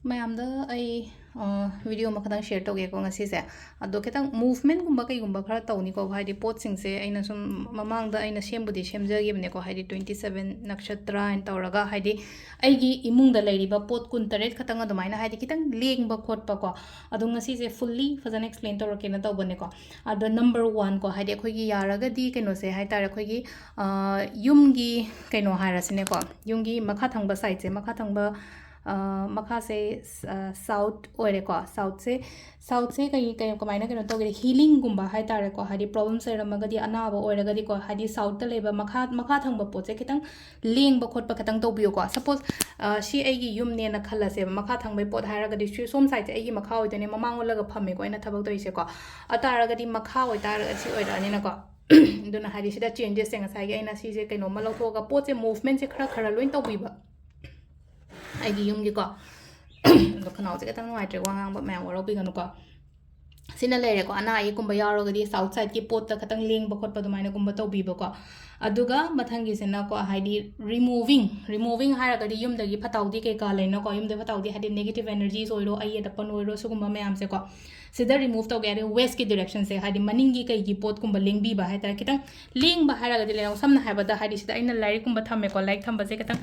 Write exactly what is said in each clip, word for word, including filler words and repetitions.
ꯃꯌꯥꯝꯗ ꯑꯩ video ꯑꯃꯈꯛꯇꯪ share ꯇꯧꯒꯦꯀꯣ ꯉꯁꯤꯁꯦ꯫ ꯑꯗꯣ ꯈꯤꯇꯪ movementꯀꯨꯝꯕ ꯀꯩꯒꯨꯝꯕ ꯈꯔ ꯇꯧꯅꯤꯀꯣ, ꯍꯥꯏꯗꯤ ꯄꯣꯠꯁꯤꯡꯁꯦ ꯑꯩꯅ ꯁꯨꯝ ꯃꯃꯥꯡꯗ ꯑꯩꯅ ꯁꯦꯝꯕꯨꯗꯤ ꯁꯦꯝꯖꯈꯤꯕꯅꯦꯀꯣ, ꯍꯥꯏꯗꯤ twenty seven ꯅꯛꯁꯇ꯭ꯔ ꯍꯥꯏꯅ ꯇꯧꯔꯒ, ꯍꯥꯏꯗꯤ ꯑꯩꯒꯤ ꯏꯃꯨꯡꯗ ꯂꯩꯔꯤꯕ ꯄꯣꯠ ꯀꯨꯟꯇꯔꯦꯠ ꯈꯛꯇꯪ ꯑꯗꯨꯃꯥꯏꯅ ꯍꯥꯏꯗꯤ ꯈꯤꯇꯪ ꯂꯦꯡꯕ ꯈꯣꯠꯄꯀꯣ꯫ ꯑꯗꯣ ꯉꯁꯤꯁꯦ fully ꯐꯖꯅ explain ꯇꯧꯔꯛꯀꯦꯅ ꯇꯧꯕꯅꯦꯀꯣ꯫ ꯑꯗꯣ number one ꯀꯣ, ꯍꯥꯏꯗꯤ ꯑꯩꯈꯣꯏꯒꯤ ꯌꯥꯔꯒꯗꯤ ꯀꯩꯅꯣꯁꯦ ꯍꯥꯏ ꯇꯥꯔꯦ, ꯑꯩꯈꯣꯏꯒꯤ ꯌꯨꯝꯒꯤ ꯀꯩꯅꯣ ꯍꯥꯏꯔꯁꯤꯅꯦꯀꯣ, ꯌꯨꯝꯒꯤ ꯃꯈꯥ ꯊꯪꯕ sideꯁꯦ, ꯃꯈꯥ ꯊꯪꯕ ꯃꯈꯥꯁꯦ south ꯑꯣꯏꯔꯦꯀꯣ꯫ Southꯁꯦ, southꯁꯦ ꯀꯩ ꯀꯩ ꯀꯃꯥꯏꯅ ꯀꯩꯅꯣ ꯇꯧꯒꯦ, healingꯒꯨꯝꯕ ꯍꯥꯏ ꯇꯥꯔꯦꯀꯣ, ꯍꯥꯏꯗꯤ problems ꯂꯩꯔꯝꯃꯒꯗꯤ, ꯑꯅꯥꯕ ꯑꯣꯏꯔꯒꯗꯤꯀꯣ, ꯍꯥꯏꯗꯤ southꯇ ꯂꯩꯕ ꯃꯈꯥ ꯃꯈꯥ ꯊꯪꯕ ꯄꯣꯠꯁꯦ ꯈꯤꯇꯪ ꯂꯦꯡꯕ ꯈꯣꯠꯄ ꯈꯤꯇꯪ ꯇꯧꯕꯤꯌꯨꯀꯣ꯫ Suppose ꯁꯤ ꯑꯩꯒꯤ ꯌꯨꯝꯅꯦꯅ ꯈꯜꯂꯁꯦꯕ, ꯃꯈꯥ ꯊꯪꯕꯒꯤ ꯄꯣꯠ ꯍꯥꯏꯔꯒꯗꯤ ꯁꯤ ꯁꯣꯝ sideꯁꯦ ꯑꯩꯒꯤ ꯃꯈꯥ ꯑꯣꯏꯗꯣꯏꯅꯦ, ꯃꯃꯥꯡ ꯑꯣꯜꯂꯒ ꯐꯝꯃꯦꯀꯣ ꯑꯩꯅ ꯊꯕꯛ ꯇꯧꯔꯤꯁꯦꯀꯣ꯫ ꯑꯗꯨ ꯇꯥꯔꯒꯗꯤ ꯃꯈꯥ ꯑꯣꯏꯇꯥꯔꯒꯗꯤ ꯁꯤ ꯑꯣꯏꯔꯛꯑꯅꯤꯅꯀꯣ꯫ ꯑꯗꯨꯅ ꯍꯥꯏꯗꯤ ꯁꯤꯗ changesꯁꯦ ꯉꯁꯥꯏꯒꯤ ꯑꯩꯅ ꯁꯤꯁꯦ ꯀꯩꯅꯣꯝꯃ ꯂꯧꯊꯣꯛꯑꯒ ꯄꯣꯠꯁꯦ movementꯁꯦ ꯈꯔ ꯈꯔ ꯂꯣꯏ ꯇꯧꯕꯤꯕ ꯑꯩꯒꯤ ꯌꯨꯝꯒꯤꯀꯣ꯫ ꯑꯗꯣ ꯈꯅꯥꯎꯁꯦ ꯈꯤꯇꯪ ꯅꯨꯡꯉꯥꯏꯇ꯭ꯔꯦ, ꯋꯥ ꯉꯥꯡꯕ ꯃꯌꯥꯝ ꯋꯥꯔꯧꯕꯤꯒꯅꯨꯀꯣ꯫ ꯁꯤꯅ ꯂꯩꯔꯦꯀꯣ, ꯑꯅꯥ ꯑꯌꯦꯛꯀꯨꯝꯕ ꯌꯥꯎꯔꯒꯗꯤ south sideꯀꯤ ꯄꯣꯠꯇ ꯈꯤꯇꯪ ꯂꯦꯡꯕ ꯈꯣꯠꯄ ꯑꯗꯨꯃꯥꯏꯅꯒꯨꯝꯕ ꯇꯧꯕꯤꯕꯀꯣ꯫ ꯑꯗꯨꯒ ꯃꯊꯪꯒꯤꯁꯤꯅꯀꯣ, ꯍꯥꯏꯗꯤ removing, removing ꯍꯥꯏꯔꯒꯗꯤ ꯌꯨꯝꯗꯒꯤ ꯐꯠꯇ ꯍꯥꯎꯗꯤ ꯀꯩꯀꯥ ꯂꯩꯅꯀꯣ, ꯌꯨꯝꯗ ꯐꯠꯇ ꯍꯥꯎꯗꯤ ꯍꯥꯏꯗꯤ negative energies ꯑꯣꯏꯔꯣ, ꯑꯌꯦꯠ ꯑꯄꯟ ꯑꯣꯏꯔꯣ, ꯁꯤꯒꯨꯝꯕ ꯃꯌꯥꯝꯁꯦꯀꯣ, ꯁꯤꯗ remove ꯇꯧꯒꯦ ꯍꯥꯏꯔꯗꯤ westꯀꯤ directionꯁꯦ, ꯍꯥꯏꯗꯤ ꯃꯅꯤꯡꯒꯤ ꯀꯩꯒꯤ ꯄꯣꯠꯀꯨꯝꯕ ꯂꯦꯡꯕꯤꯕ ꯍꯥꯏ ꯇꯥꯔꯦ, ꯈꯤꯇꯪ ꯂꯦꯡꯕ ꯍꯥꯏꯔꯒꯗꯤ ꯂꯩꯔꯣ, ꯁꯝꯅ ꯍꯥꯏꯔꯕꯗ ꯍꯥꯏꯗꯤ ꯁꯤꯗ ꯑꯩꯅ ꯂꯥꯏꯔꯤꯛꯀꯨꯝꯕ ꯊꯝꯃꯦꯀꯣ, ꯂꯥꯏꯔꯤꯛ ꯊꯝꯕꯁꯦ ꯈꯤꯇꯪ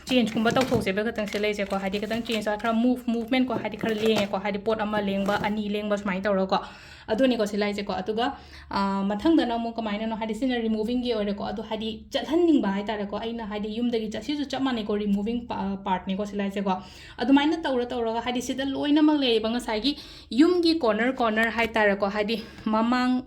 changeꯀꯨꯝꯕ ꯇꯧꯊꯣꯛꯁꯦꯕ, ꯈꯤꯇꯪ ꯁꯤ ꯂꯩꯁꯦꯀꯣ, ꯍꯥꯏꯗꯤ ꯈꯤꯇꯪ change ꯈꯔ move, movementꯀꯣ, ꯍꯥꯏꯗꯤ ꯈꯔ ꯂꯦꯡꯉꯦꯀꯣ, ꯍꯥꯏꯗꯤ ꯄꯣꯠ ꯑꯃ ꯂꯦꯡꯕ, ꯑꯅꯤ ꯂꯦꯡꯕ ꯁꯨꯃꯥꯏꯅ ꯇꯧꯔꯒꯀꯣ꯫ ꯑꯗꯨꯅꯤꯀꯣ ꯁꯤ ꯂꯥꯏꯁꯦꯀꯣ꯫ ꯑꯗꯨꯒ ꯃꯊꯪꯗꯅ ꯑꯃꯨꯛ ꯀꯃꯥꯏꯅꯅꯣ ꯍꯥꯏꯗꯤ ꯁꯤꯅ removingꯒꯤ ꯑꯣꯏꯔꯦꯀꯣ꯫ ꯑꯗꯣ ꯍꯥꯏꯗꯤ ꯆꯠꯍꯟꯅꯤꯡꯕ ꯍꯥꯏ ꯇꯥꯔꯦꯀꯣ, ꯑꯩꯅ ꯍꯥꯏꯗꯤ ꯌꯨꯝꯗꯒꯤ ꯆꯠ-, ꯁꯤꯁꯨ ꯆꯞ ꯃꯥꯟꯅꯩꯀꯣ, removing partꯅꯤꯀꯣ ꯁꯤ ꯂꯥꯏꯁꯦꯀꯣ꯫ ꯑꯗꯨꯃꯥꯏꯅ ꯇꯧꯔ ꯇꯧꯔꯒ ꯍꯥꯏꯗꯤ ꯁꯤꯗ ꯂꯣꯏꯅꯃꯛ ꯂꯩꯔꯤꯕ ꯉꯁꯥꯏꯒꯤ ꯌꯨꯝꯒꯤ corner corner ꯍꯥꯏ ꯇꯥꯔꯦꯀꯣ, ꯍꯥꯏꯗꯤ ꯃꯃꯥꯡ,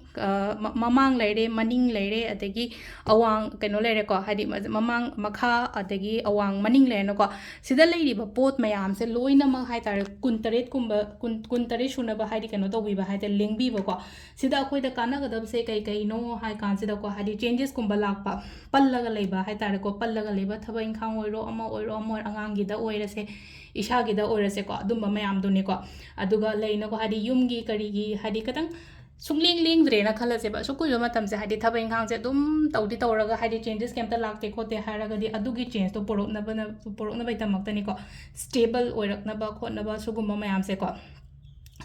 ꯃꯃꯥꯡ ꯂꯩꯔꯦ, ꯃꯅꯤꯡ ꯂꯩꯔꯦ, ꯑꯗꯒꯤ ꯑꯋꯥꯡ ꯀꯩꯅꯣ ꯂꯩꯔꯦꯀꯣ, ꯍꯥꯏꯗꯤ ꯃꯃꯥꯡ, ꯃꯈꯥ, ꯑꯗꯒꯤ ꯑꯋꯥꯡ ꯃꯅꯤꯡ ꯂꯩꯔꯦꯅꯀꯣ꯫ ꯁꯤꯗ ꯂꯩꯔꯤꯕ ꯄꯣꯠ ꯃꯌꯥꯝꯁꯦ ꯂꯣꯏꯅꯃꯛ ꯍꯥꯏ ꯇꯥꯔꯦ, ꯀꯨꯟꯇꯔꯦꯠꯀꯨꯝꯕ, ꯀꯨꯟ, ꯀꯨꯟꯇꯔꯦꯠ ꯁꯨꯅꯕ ꯍꯥꯏꯗꯤ ꯀꯩꯅꯣ ꯇꯧꯕꯤꯕ ꯍꯥꯏ ꯇꯥꯔꯦ, ꯂꯦꯡꯕꯤꯕꯀꯣ꯫ ꯁꯤꯗ ꯑꯩꯈꯣꯏꯗ ꯀꯥꯟꯅꯒꯗꯕꯁꯦ ꯀꯩ ꯀꯩꯅꯣ ꯍꯥꯏ ꯀꯥꯟꯁꯤꯗꯀꯣ, ꯍꯥꯏꯗꯤ changesꯀꯨꯝꯕ ꯂꯥꯛꯄ, ꯄꯜꯂꯒ ꯂꯩꯕ ꯍꯥꯏ ꯇꯥꯔꯦꯀꯣ, ꯄꯜꯂꯒ ꯂꯩꯕ ꯊꯕꯛ ꯏꯪꯈꯥꯡ ꯑꯣꯏꯔꯣ, ꯑꯃ ꯑꯣꯏꯔꯣ, ꯑꯃ ꯑꯣꯏꯔꯣ, ꯑꯉꯥꯡꯒꯤꯗ ꯑꯣꯏꯔꯁꯦ, ꯏꯁꯥꯒꯤꯗ ꯑꯣꯏꯔꯁꯦꯀꯣ, ꯑꯗꯨꯝꯕ ꯃꯌꯥꯝꯗꯨꯅꯤꯀꯣ꯫ ꯑꯗꯨꯒ ꯂꯩꯅꯀꯣ, ꯍꯥꯏꯗꯤ ꯌꯨꯝꯒꯤ ꯀꯔꯤꯒꯤ ꯍꯥꯏꯗꯤ ꯈꯤꯇꯪ ꯁꯨꯡꯂꯦꯡ ꯂꯦꯡꯗ꯭ꯔꯦꯅ ꯈꯜꯂꯁꯦꯕ꯫ ꯑꯁꯨꯛ ꯀꯨꯏꯕ ꯃꯇꯝꯁꯦ, ꯍꯥꯏꯗꯤ, ꯊꯕꯛ ꯏꯪꯈꯥꯡꯁꯦ ꯑꯗꯨꯝ ꯇꯧꯗꯤ ꯇꯧꯔꯒ, ꯍꯥꯏꯗꯤ, changes ꯀꯩꯝꯇ ꯂꯥꯛꯇꯦ ꯈꯣꯠꯇꯦ ꯍꯥꯏꯔꯒꯗꯤ, ꯑꯗꯨꯒꯤ changeꯇꯣ ꯄꯨꯔꯛꯅꯕꯅ-, ꯄꯨꯔꯛꯅꯕꯒꯤꯗꯃꯛꯇꯅꯤꯀꯣ, stable ꯑꯣꯏꯔꯛꯅꯕ ꯈꯣꯠꯅꯕ, ꯁꯤꯒꯨꯝꯕ ꯃꯌꯥꯝꯁꯦꯀꯣ,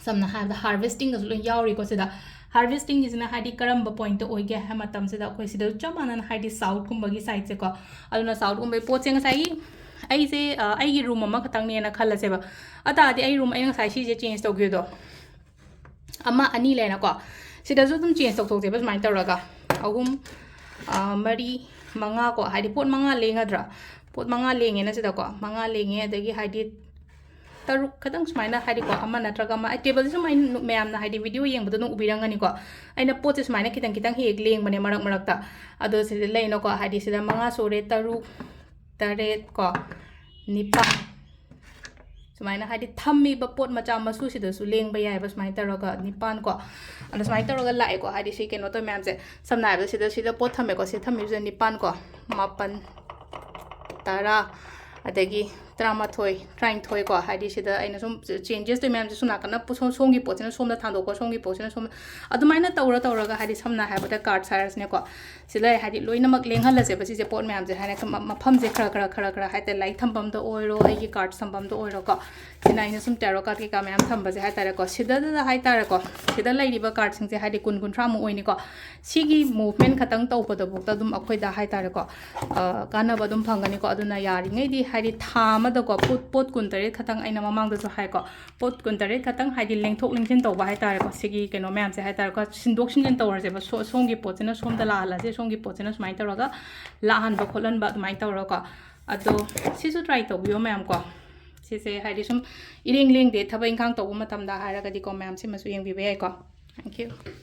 ꯁꯝꯅ ꯍꯥꯏꯔꯕꯗ, harvestingꯒꯁꯨ ꯂꯣꯏ ꯌꯥꯎꯔꯤꯀꯣ ꯁꯤꯗ꯫ Harvestingꯒꯤꯁꯤꯅ, ꯍꯥꯏꯗꯤ, ꯀꯔꯝꯕ pointꯇ ꯑꯣꯏꯒꯦ ꯍꯥꯏꯕ ꯃꯇꯝꯁꯤꯗ, ꯑꯩꯈꯣꯏ ꯁꯤꯗ ꯆꯞ ꯃꯥꯟꯅꯅ, ꯍꯥꯏꯗꯤ, southꯀꯨꯝꯕꯒꯤ sideꯁꯦꯀꯣ꯫ ꯑꯗꯨꯅ southꯀꯨꯝꯕꯒꯤ ꯄꯣꯠꯁꯦ, ꯉꯁꯥꯏꯒꯤ ꯑꯩꯁꯦ, ꯑ, ꯑꯩꯒꯤ room ꯑꯃꯈꯛꯇꯪꯅꯦꯅ ꯈꯜꯂꯁꯦꯕ꯫ ꯑꯗꯨ ꯇꯥꯔꯗꯤ ꯑꯩ room, ꯑꯩꯅ ꯉꯁꯥꯏ ꯁꯤꯁꯦ change ꯇꯧꯈꯤꯕꯗꯣ, ꯑꯃ, ꯑꯅꯤ ꯂꯩꯔꯦꯅꯀꯣ꯫ ꯁꯤꯗꯁꯨ ꯑꯗꯨꯝ change ꯇꯧꯊꯣꯛꯁꯦꯕ ꯁꯨꯃꯥꯏꯅ ꯇꯧꯔꯒ꯫ ꯑꯍꯨꯝ, ꯑ, ꯃꯔꯤ, ꯃꯉꯥ ꯀꯣ, ꯍꯥꯏꯗꯤ ꯄꯣꯠ ꯃꯉꯥ ꯂꯦꯡꯒꯗ꯭ꯔꯥ? ꯄꯣꯠ ꯃꯉꯥ ꯂꯦꯡꯉꯦꯅ ꯁꯤꯗꯀꯣ, ꯃꯉꯥ ꯂꯦꯡꯉꯦ, ꯑꯗꯒꯤ, ꯍꯥꯏꯗꯤ, ꯇꯔꯨꯛ ꯈꯇꯪ ꯁꯨꯃꯥꯏꯅ, ꯍꯥꯏꯗꯤꯀꯣ, ꯑꯃ ꯅꯠꯇ꯭ꯔꯒ ꯑꯃ, ꯑꯩ ꯇꯦꯕꯜꯁꯦ ꯁꯨꯃꯥꯏꯅ ꯅꯨ-, ꯃꯌꯥꯝꯅ, ꯍꯥꯏꯗꯤ, video ꯌꯦꯡꯕꯗ ꯑꯗꯨꯝ ꯎꯕꯤꯔꯝꯒꯅꯤꯀꯣ꯫ ꯑꯩꯅ ꯄꯣꯠꯁꯦ ꯁꯨꯃꯥꯏꯅ ꯈꯤꯇꯪ ꯈꯤꯇꯪ ꯍꯦꯛ ꯍꯦꯛ ꯂꯦꯡꯕꯅꯦ ꯃꯔꯛ ꯃꯔꯛꯇ꯫ ꯑꯗꯣ ꯁꯤꯗ ꯂꯩꯅꯀꯣ, ꯍꯥꯏꯗꯤ, ꯁꯤꯗ ꯃꯉꯥ ꯁꯨꯔꯦ, ꯇꯔꯨꯛ, ꯇꯔꯦꯠ ꯀꯣ, ꯅꯤꯄꯥꯟ꯫ ꯁꯨꯃꯥꯏꯅ, ꯍꯥꯏꯗꯤ, ꯊꯝꯃꯤꯕ ꯄꯣꯠ ꯃꯆꯥ ꯃꯁꯨꯁꯤꯗꯁꯨ ꯂꯦꯡꯕ ꯌꯥꯏꯑꯕ, ꯁꯨꯃꯥꯏꯅ ꯇꯧꯔꯒ ꯅꯤꯄꯥꯟ ꯀꯣ꯫ ꯑꯗꯣ ꯁꯨꯃꯥꯏꯅ ꯇꯧꯔꯒ ꯂꯥꯛꯑꯦꯀꯣ, ꯍꯥꯏꯗꯤ, ꯁꯤ ꯀꯩꯅꯣ ꯇꯧꯋꯦ ꯃꯌꯥꯝꯁꯦ, ꯁꯝꯅ ꯍꯥꯏꯔꯕꯗ, ꯁꯤꯗ, ꯁꯤꯗ ꯄꯣꯠ ꯊꯝꯃꯦꯀꯣ, ꯁꯤ ꯊꯝꯃꯤꯕꯁꯤꯗ ꯅꯤꯄꯥꯟ ꯀꯣ, ꯃꯥꯄꯟ, ꯇꯔꯥ, ꯑꯗꯒꯤ ꯇꯔꯥꯃꯥꯊꯣꯏ, ꯇꯔꯥꯅꯤꯊꯣꯏ ꯀꯣ, ꯍꯥꯏꯗꯤ, ꯁꯤꯗ ꯑꯩꯅ ꯁꯨꯝ changes ꯇꯧꯔꯤ ꯃꯌꯥꯝꯁꯦ, ꯁꯣꯝ ꯅꯥꯀꯟꯗ ꯄꯨ-, ꯁꯣꯝ-, ꯁꯣꯝꯒꯤ ꯄꯣꯠꯁꯤꯅ ꯁꯣꯝꯗ ꯊꯥꯡꯗꯣꯛꯄ, ꯁꯣꯝꯒꯤ ꯄꯣꯠꯁꯤꯅ ꯁꯣꯝꯗ, ꯑꯗꯨꯃꯥꯏꯅ ꯇꯧꯔ ꯇꯧꯔꯒ, ꯍꯥꯏꯗꯤ, ꯁꯝꯅ ꯍꯥꯏꯔꯕꯗ, card sizeꯅꯦꯀꯣ, ꯁꯤꯗ, ꯍꯥꯏꯗꯤ, ꯂꯣꯏꯅꯃꯛ ꯂꯦꯡꯍꯜꯂꯁꯦꯕ ꯁꯤꯁꯦ, ꯄꯣꯠ ꯃꯌꯥꯝꯁꯦ, ꯍꯥꯏꯅ ꯃ-, ꯃꯐꯝꯁꯦ ꯈꯔ ꯈꯔ ꯈꯔ ꯈꯔ ꯍꯥꯏꯇꯥꯔꯦ, ꯂꯥꯏꯔꯤꯛ ꯊꯝꯐꯝꯗ ꯑꯣꯏꯔꯣ, ꯑꯩꯒꯤ card ꯊꯝꯐꯝꯗ ꯑꯣꯏꯔꯣꯀꯣ, ꯁꯤꯅ ꯑꯩꯅ ꯁꯨꯝ tarot card ꯀꯩꯀꯥ ꯃꯌꯥꯝ ꯊꯝꯕꯁꯦ ꯍꯥꯏꯇꯥꯔꯦꯀꯣ, ꯁꯤꯗ ꯍꯥꯏꯇꯥꯔꯦꯀꯣ, ꯁꯤꯗ ꯂꯩꯔꯤꯕ cardꯁꯤꯡꯁꯦ, ꯍꯥꯏꯗꯤ, ꯀꯨꯟ, ꯀꯨꯟꯊ꯭ꯔꯥꯃꯨꯛ ꯑꯣꯏꯅꯤꯀꯣ, ꯁꯤꯒꯤ movement ꯈꯛꯇꯪ ꯇꯧꯕꯗꯐꯥꯎꯗ ꯑꯗꯨꯝ ꯑꯩꯈꯣꯏꯗ ꯍꯥꯏꯇꯥꯔꯦꯀꯣ, ꯑ, ꯀꯥꯟꯅꯕ ꯑꯗꯨꯝ ꯐꯪꯒꯅꯤꯀꯣ꯫ ꯑꯗꯨꯅ ꯌꯥꯔꯤꯉꯩꯗꯤ, ꯍꯥꯏꯗꯤ, ꯊꯥ ꯑꯃꯗꯀꯣ, ꯄꯣꯠ, ꯄꯣꯠ ꯀꯨꯟꯇꯔꯦꯠ ꯈꯛꯇꯪ, ꯑꯩꯅ ꯃꯃꯥꯡꯗꯁꯨ ꯍꯥꯏꯀꯣ, ꯄꯣꯠ ꯀꯨꯟꯇꯔꯦꯠ ꯈꯛꯇꯪ, ꯍꯥꯏꯗꯤ, ꯂꯦꯡꯊꯣꯛ ꯂꯦꯡꯁꯤꯟ ꯇꯧꯕ ꯍꯥꯏꯇꯥꯔꯦꯀꯣ, ꯁꯤꯒꯤ ꯀꯩꯅꯣ ꯃꯌꯥꯝꯁꯦ ꯍꯥꯏꯇꯥꯔꯦꯀꯣ, ꯁꯤꯟꯗꯣꯛ ꯁꯤꯟꯖꯤꯟ ꯇꯧꯔꯁꯦꯕ, ꯁꯣ-, ꯁꯣꯝꯒꯤ ꯄꯣꯠꯁꯤꯅ ꯁꯣꯝꯗ ꯂꯥꯛꯍꯜꯂꯁꯦ, ꯁꯣꯝꯒꯤ ꯄꯣꯠꯁꯤꯅ ꯁꯨꯃꯥꯏꯅ ꯇꯧꯔꯒ ꯂꯥꯛꯍꯟꯕ ꯈꯣꯠꯍꯟꯕ ꯑꯗꯨꯃꯥꯏꯅ ꯇꯧꯔꯒꯀꯣ꯫ ꯑꯗꯣ ꯁꯤꯁꯨ try ꯇꯧꯕꯤꯌꯣ ꯃꯌꯥꯝ ꯀꯣ꯫ ꯁꯤꯁꯦ, ꯍꯥꯏꯗꯤ, ꯁꯨꯝ ꯏꯔꯦꯡ ꯂꯦꯡꯗꯦ ꯊꯕꯛ ꯏꯪꯈꯥꯡ ꯇꯧꯕ ꯃꯇꯝꯗ ꯍꯥꯏꯔꯒꯗꯤꯀꯣ, ꯃꯌꯥꯝ ꯁꯤꯃꯁꯨ ꯌꯦꯡꯕꯤꯕ ꯌꯥꯏꯀꯣ꯫ Thank you꯫